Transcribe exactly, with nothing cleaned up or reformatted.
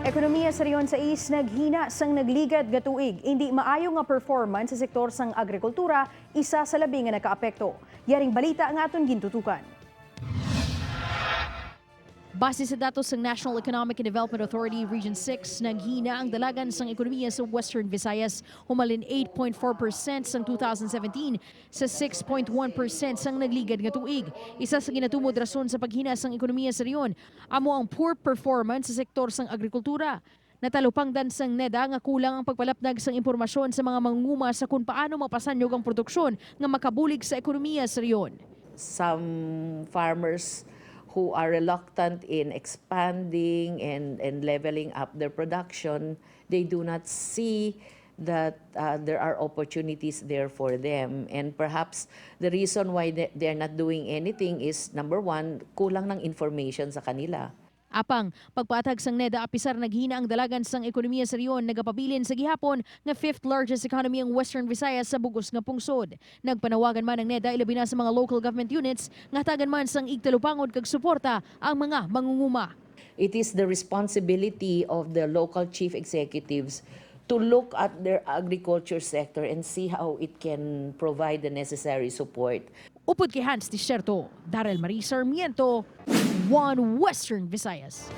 Ekonomiya sa rehiyon sa East naghina sang nagligad nga tuig. Indi maayo nga performance sa sektor sang agrikultura, isa sa labi nga nakaapekto. Yaring balita nga aton gintutukan. Base sa datos sang National Economic and Development Authority Region six, naghina ang dalagan sang ekonomiya sa Western Visayas, humalin eight point four percent sang two thousand seventeen sa six point one percent sang nagligad nga tuig. Isa sa ginatumod rason sa paghina sang ekonomiya sa rehiyon amo ang poor performance sa sektor sang agrikultura. Natalupangdan sang neda nga kulang ang pagpalapnag sang impormasyon sa mga mangunguma sa kon paano mapasanyog ang produksyon nga makabulig sa ekonomiya sa rehiyon. Some farmers who are reluctant in expanding and, and leveling up their production, they do not see that uh, there are opportunities there for them. And perhaps the reason why they, they're not doing anything is, number one, kulang ng information sa kanila. Apang, pagpatag sang neda, apisar naghina ang dalagan sang ekonomiya sa rehiyon, nagapabilin sa gihapon nga fifth largest economy ang Western Visayas sa bug-os nga pungsod. Nagpanawagan man ang neda ilabi na sa mga local government units nga hatagan man sang igtalupangod kag suporta ang mga mangunguma. It is the responsibility of the local chief executives to look at their agriculture sector and see how it can provide the necessary support. Upod kay Hans Desierto, Daryl Marie Sarmiento, One Western Visayas.